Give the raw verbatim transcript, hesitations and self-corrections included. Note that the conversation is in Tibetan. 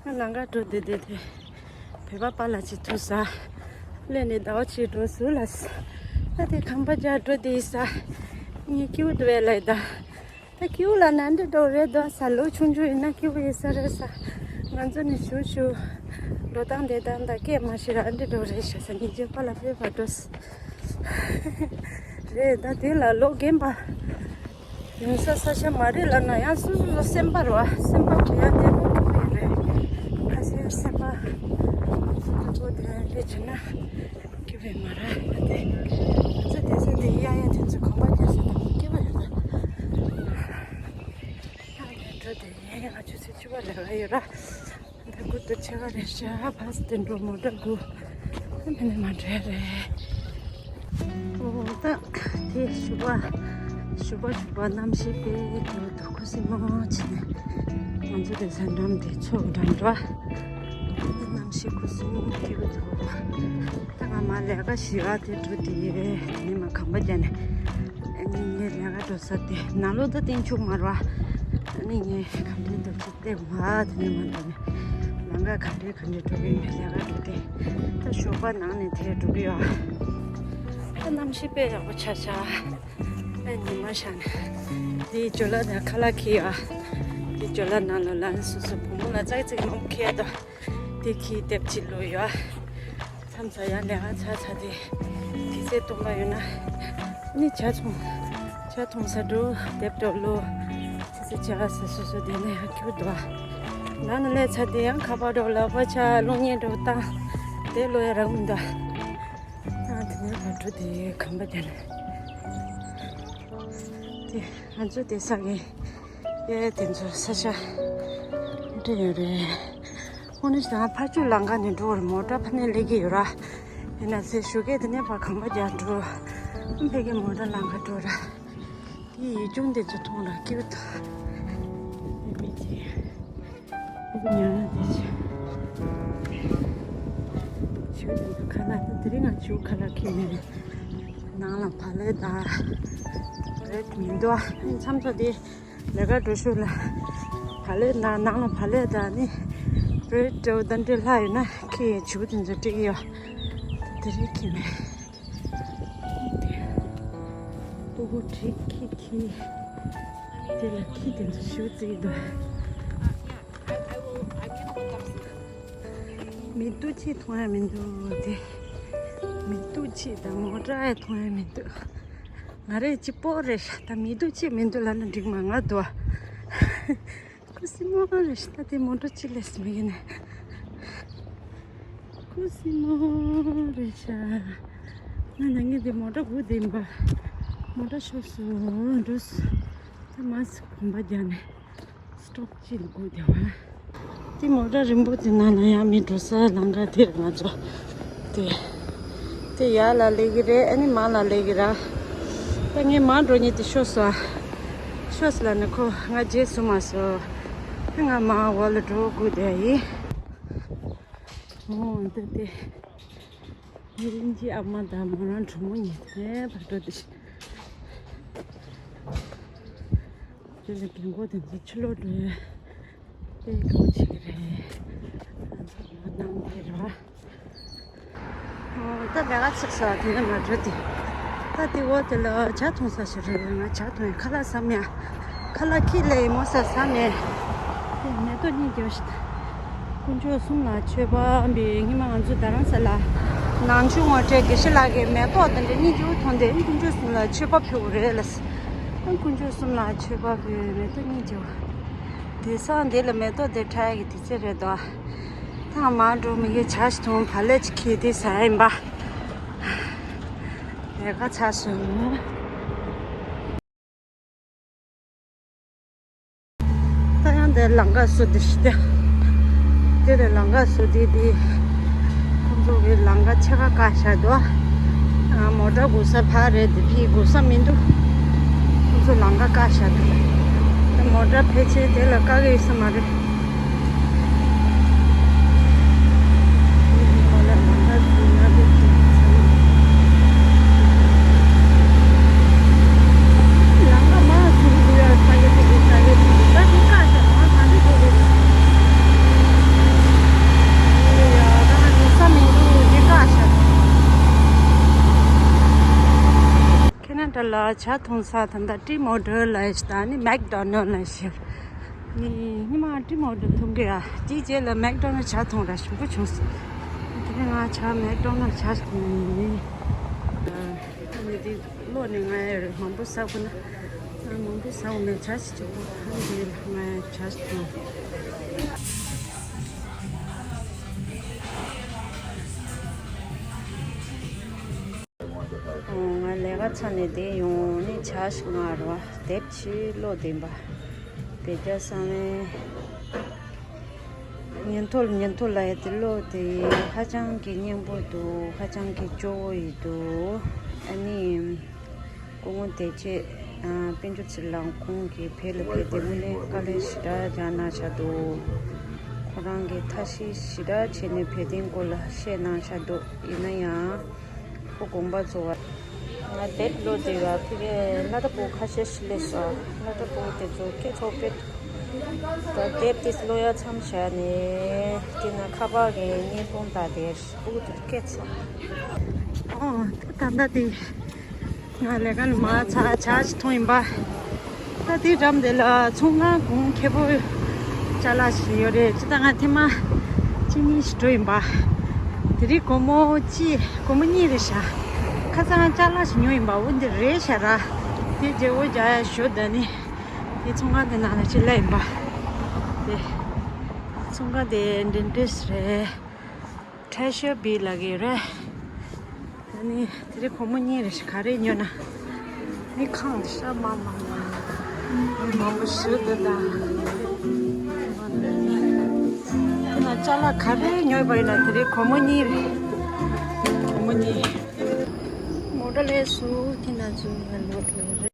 ང་ལང་ཀ་འགྲོ་བསྡད་བསྡད་དེ། བོད་པ་པཱ་ལགས་ཅིག་ཐུག་ས། སླེབས་ནས་ཟླ་བ་གཅིག་འགྲོ་ཟུར་ལ། ད་དེ་ཁམས་པ་རྒྱག་འགྲོ་བསྡད་ས། ངས་སྐྱིད་པོ་འདུག་པས་ལབ་ད། ད་སྐྱིད་པོ་ལབ་ན་འདི་འདྲ་རེད་འདུག་ས། ལོ་ཆུང་ཆུང་ཡིན་ན་སྐྱིད་པོ་ཡིན་ས་རེད་ས། ང་ཚོ་ནི་ཞུ་ཞུ། འགྲོ་སྟངས་བསྡད་སྟངས་དང་སྐད་མ་ཤེས་ར་འདི་འདྲ་རེད་ཤག་ས། ཉིན་རྒྱུན་པཱ་ལགས་ཕེབས་པར་འགྲོ་ས། རེད། ད་དེ་ལ་ལོ་རྒན་པ། ཡོང་ས་ས་ཆ་མ་རེད་ལབ་ན་ཡང་སོ་སོ་སོ་སེམས་པ་རེད་བ། སེམས་པ་གུ་ཡ་བདེ་པོ་གི་རེད། ཁ་ཤས་སེམས་པ་སོ་སོ་སོ་དེ་རེད་བྱས་ན་གི་རེད་མ་རེད། ད་དེ་ང་ཚོ་དེ་ཚོ་དེ་ཡ་ཡ་དེ་ཚོ་གོམ་པ་རྒྱག་ས་དང་སྐྱིད་པ་ཡོད་ན། ཡང་མེ་ཊྲོ་དེ་ཡ་ཡ་ང་ཆུ་ཚོད་བཅུ་པ་ལས་ཀ་ཡོད་ར། ད་དགུ་དང་ཕྱེད་ཀ་རེད་ཤག་བྷ་སི་དེ་འགྲོ་མོ་ཊ་དགུ། ད་མི་ནི་མ་འདྲ་རེད། ཨོ་ད་དེ་ཞུ་བ། ཞུ་བ་ཞུ་བ་གནམ་གཤིས་དཔེ་སྐྱིད་འདུག་ཁུ་སིམ་མེ་བྱས་ནས། ང་ཚོ་དེ་ས་འགྲམ་དེ་ཚོ་འགྲམ་འགྲོ། གནམ་གཤིས་ཁུ་སིམ་སྐྱིད་འདུག་ད་ང་མ་ལས་ཀ་ཞི་བ་དེ་འགྲོ་དེ་ཡོད་དེ་ནི་མ་གམ་པ་རྒྱག་ནས། ཨ་ནི་ངའི་ལས་ཀ་འགྲོ་ས་དེ་ནང་ལོགས་ད་བསྟན་ཆོག་མ་རེད་བ། ཨ་ནི་ངས་གམ་པའི་འདུག་ཅི། ལྟེ་བ་དེ་ནས་མ་འདུག་ནས། ལམ་ཁ་ག་འདྲའི་ག་འདྲའི་འགྲོ་གི་ཡོད་མེད་ལས་ཀ་འགྲོ་དེ། ད་ཞོགས་པ་ནང་ནས་དེར་འགྲོ་གི་ཡོད། ད་གནམ་གཤིས་དཔེ་ཡག་པོ་ཆགས་ཤག་དཔེ་ཉི་མ་ཤར་ནས། འདིའི་ཇོ་ལ་དང་ཁ་ལག་ཁྱེར་ཡོད། འདི་ཇོ་ལ་ནང་ལོགས་ལ་ནི་སོ་སོ་བུ་མོ་ལ་ཙག་ཙིག་མང་པོ་ཁྱེར་ཡོད་དོ། དེ་ཁྱེར་དེབ་ཅིག་བླུགས་ཡོད། མཚམས་མཚམས་ཡང་ལས་ཀ་ཚར་ཚར་དེ། དེ་ཚེ་སྟོང་པ་ཡོད་ན། ནི་ཇ་འཐུང་། ཇ་འཐུང་ས་འགྲོ། དེབ་འགྲོ་ལོ། ཙི་ཙི་ཇ་ས་སོ་སོ་དེ་ནས་ཡང་ཁྱུག་འདུག་ནང་ནས་སླེབས་ཚར་དེ་ཡང་ཁ་པར་འགྲོ་ལག་པ་ཆ་གློག་བརྙན་འགྲོ་བཏང་། དེ་ལོ་ཡ་རང་མི་འདུག་ཨ་དེ་ནས་བར་འགྲོ་དེ་གམ་པ་དེ་ནས། དེ་ང་ཚོ་དེ་ས་གི་ཡེ་དེ་ཚོ་ས་ཆ་འདྲ་ཡོད་རེད། ཁོ་ནི་ཞིག་ཕར་ཕྱོགས་ལམ་ཁ་ནས་འགྲོ་བར་མོ་ཊ་ཕ་ནས་སླེབས་ཀྱི་ཡོད་ར། ཡིན་ན་ཚེ་ཞུ་སྐད་དེ་ནས་ཕར་གམ་པ་རྒྱག་འགྲོ། ཕ་གི་མོ་ཊ་ལམ་ཁ་འགྲོ་ར། དེ་ཡིག་ཆུང་དེ་ཚོ་མཐོང་ར་སྐྱིད་པོ་འདུག་མི་ཅི། ཉ་དེ་ཆེ། ཆུ་དེ་ཚོ་ཁ་ལག་དེ་དེ་རིང་ང་ཆུ་ཁ་ལག་ཁྱེར་ནས་ནང་ལ་བག་ལེབ་དང་། བག་ལེབ་མི་འདུག་མཚམས་མཚམས་དེ། ལས་ཀ་འགྲོ་ཤུལ་ལ། བག་ལེབ་ནང་ནང་ལ་བག་ལེབ་དང་ནི། བྲེ་ཌི་འདྲ་བོ་དང་འདྲ་ལྷག་ཡོད་ན་ཁྱི་ཡི་བྱིའུ་དེ་ཚོ་སྤྲད་ཀྱི་ཡོད། དེ་རིང་ཁྱི་མེད། ཨོ་ཧོ་བྲེ་ཁྱི་ཁྱི། དེ་ལ་ཁྱི་དེ་ཚོ་བྱིའུ་བརྩིགས་འདུག་མི་འདུག་ཅི་མཐོང་ཡ་མི་འདུག་དེ། མི་འདུག་ཅི་དང་མོ་ཊ་ཡ་མཐོང་ཡ་མི་འདུག་ང་རེ་གཅིག་པོ་རེད་ཤག་ད་མི་འདུག་ཅི་མི་འདུག་ལབ་ན་འགྲིག་མ་ང་འདུག་ཁུ་སིམ་མེ་རེད་ཤག་ད་དེ་མོ་ཊ་ཅི་ལས་མི་ཡིན་ནས། ཁུ་སིམ་མེ་རེད་ཤག་ང་ནང་ངས་དེ་མོ་ཊ་སྒུག་བསྡད་པ། མོ་ཊ་ཤོར་སོང་འགྲོ་སོང་། ད་མ་སི་གོམ་པ་རྒྱག་ནས། སི་ཊོབ་ཅིག་ལ་སྒུག་བསྡད་པ། དེ་མོ་ཊ་རིང་པོ་དེ་ནང་ན་ཡང་མི་འགྲོ་ས་ལམ་ཁ་དེར་ང་ཚོ། དེ། དེ་ཡར་ལ་སླེབས་ཀྱི་རེད། ཨ་ནི་མར་ལ་སླེབས་ཀྱི་ར། ད་ངས་མར་འགྲོ་མཁན་དེ་ཤོར་སོང་། ཤོར་སོང་ལབ་ནས་ཁོ་ང་རྗེས་བཟུང་མ་སོང་། ཨ་ང་མར་འོག་ལ་འགྲོ་དགོས་བསྡད་ཡིན། འོ་ད་དེ། དེ་གླིང་རྗེ་ཨ་མ་དང་མོ་རང་གྲོགས་མོ་གཉིས་དེ་ནས་ཕར་འགྲོ་བསྡད། དེ་ལ་རྒན་གོག་དེ་ཚོ་ཕྱི་ལོགས་འགྲོ་ཡ་དཔེ་དགའ་པོ་བྱེད་ཀྱི་རེད། ང་ཚོ་ལོ་ནང་དེ་རེད་བ། ཨོ་ད་ལས་ཀ་ཚིག་ས་དེ་ནས་མ་འགྲོ་དེ། ད་དེ་འོག་དེ་ལ་ཇ་འཐུང་ས་ཞིག་རེད། ང་ཇ་འཐུང་ཡ་ཁ་ལག་ཟ་མེད། ཁ་ལག་ཁྱི་ལས་ཡིན་མོ་ཟ་ཟ་མེད། དེ་མེ་ཏོག་གཉིས་རྒྱབ་ཤིག་དཀོན་མཆོག་གསུམ་ལ་མཆོད་པ་འབུལ། སྔོན་མ་ང་ཚོ་རྡ་རམ་ས་ལ་ནང་ཆོས་ངོ་སྤྲོད་དགེ་བཤེས་ལགས་ཀྱིས་མེ་ཏོག་དེ་འདྲ་སྙིང་རྗེ་པོ་མཐོང་དེ་དཀོན་མཆོག་གསུམ་ལ་མཆོད་པ་ཕུལ་དགོས་རེད་ལ། དཀོན་མཆོག་གསུམ་ལ་མཆོད་པ་ཕུལ། མེ་ཏོག་སྙིང་རྗེ་པོ། དེང་སང་འདི་ལ་མེ་ཏོག་དེ་འཁྲབ་ཡག་གི་དུས་ཚོད་རེད་དོ། ད་མར་འགྲོ་མི་གི་ཇ་ཞིག་འཐུང་བག་ལེབ་ཅིག་ཁྱེར་དེ་ཟ་ཡིན་པ། ལས་ཀ་ཚར་སོང་། ད་ཡང་འདིར་ལམ་ཁ་བཟོ་དེ་ཤི་དེ། དེ་ལ་ལམ་ཁ་བཟོ་དེ་དེ། ཁོང་ཚོ་གི་ལམ་ཁ་ཕྱེད་ཀ་བཀག་བཞག་འདུག་ཨ། མོ་ཊ་སྒུག་ས་ཕར་རེད་དེ་ཕྱིར་སྒུག་ས་མི་འདུག་ཁོང་ཚོ་ལམ་ཁ་བཀག་བཞག་འདུག་ད་མོ་ཊ་ཕལ་ཆེར་དེ་ལ་བཀག་གི་ཡོད་ས་མ་རེད། ཇ་འཐུང་ས་ད་ལྟ་ཊི་མོ་ཊལ་ལ་ཞིག་དང་ནི་མེག་ཌོ་ནལ་ལ་ཞིག་ནི་ཉི་མ་ཊི་མོ་ཊལ་འཐུང་གི་ཡ། དེའི་རྗེས་ལ་མེག་ཌོ་ནལ་ཇ་འཐུང་ར་ཞིམ་པོ་བྱུང་སོང་། དེ་ང་ཇ་མེག་ཌོ་ནལ་ཇ་འཐུང་ཡིན། ཨ་ནི་དེ་ལོག་ནས་ང་ཡ་མང་པོ་ཟ་དགོས་ན། ང་མང་པོ་ཟ་འོང་ན་ཇ་ཞིག་བྱེད་དགོས། ཨ་ནི་དེ་ང་ཡ་ཇ་ཞིག་འཐུང་། ང་ལས་ཀ་ཚར་ནས་བསྡད་ཡོང་ནས་ཇ་ཞིག་མངགས་རོགས། དེབ་ཕྱི་ལོག་བསྡད་པ། དེ་ཇ་བསམ་ནས་ཉིན་ཐོ་ཉིན་ཐོ་ལ་ཡ་དེ་ལོག་དེ་ཧ་ཅང་གི་སྙན་པོ་འདུག་ཧ་ཅང་གི་སྐྱོ་བོ་ཡི་འདུག་ཨ་ནི་སྐུ་ངོ་བདེ་སྐྱིད་དཔལ་འབྱོར་ཚེ་རིང་ཁོང་གིས་བོད་ལ་ཕེབས་ཏེ་དངོས་གནས་དཀའ་ལས་ཞེ་དྲག་རྒྱག་གནང་བཞག་འདུག་ཁོ་རང་གིས་ཐབས་ཤེས་ཞེ་དྲག་བྱས་ནས་བོད་དོན་སྐོར་ལ་བཤད་གནང་བཞག་འདུག་ཡིན་ན་ཡང་ཁོ་དགོངས་པ་རྫོགས་པ། ང་དེབ་ཀློག་བསྡད་པ་ཕ་གིར་སྣ་ཁྲ་སྤུ་གུ་ཁ་ཤས་ཤིག་སླེབས་སོང་། སྣ་ཁྲ་སྤུ་གུ་དེ་ཚོ་སྐད་ཚོགས་དཔེ། ད་དེབ་དེ་ཀློག་ཡ་མཚམས་བཞག་ནས་དེ་ན་ཁ་པར་གྱི་བརྙན་ཐུང་ལྟ་དེ་སྤུ་གུ་དེ་སྐད་ཚོགས། ཨོ་ད་ད་ལྟ་དེ། ང་ལས་ཀ་ནས་མར་ཇ་ཇ་ཞིག་འཐུང་ཡིན་པ། ད་དེ་འགྲམ་དེ་ལ་ཚོང་ཁང་གོང་ཁེ་པོ་ཅ་ལག་ཞིག་ཡོད་རེད། ཅི་ད་ང་ཐེངས་མ་གཅིག་གཉིས་ཤིག་འགྲོ་ཡིན་པ། དེ་རིང་སྒོར་མོ་གཅིག་སྒོར་མོ་གཉིས་རེད་ཤག་ཁ་སང་ཅ་ལག་ཞིག་ཉོ་ཡིན་པ། འོ་འདི་རེད་ཤག་ར། དེ་རྗེས་འོ་རྒྱག་ཡ་ཞོ་ད་ནི། དེ་ཚོང་ཁང་དེ་ནང་ལ་ཅིག་སླེབས་ཡིན་པ། དེ་ཚོང་ཁང་དེ་འདྲེན་འདྲེས་རེད། Treasure Bay ལབ་ཀྱི་རེད། ཨ་ནི་དེ་རིང་སྒོར་མོ་གཉིས་རེད་ཤག་ག་རེ་ཉོས་ན། མི་ཁང་དུ་ཤ་མ་མ་མ། མི་མང་པོ་ཞིག་འདུག་ད། དེ་ན་ཅ་ལག་ག་རེ་ཉོས་པ་ཡིན་ན་དེ་རིང་སྒོར་མོ་གཉིས་རེད། སྒོར་མོ་གཉིས། མོ་ཊ་ལས་སུ་དེ་ན་ཚུར་ལོག་ཐུབ་རེད།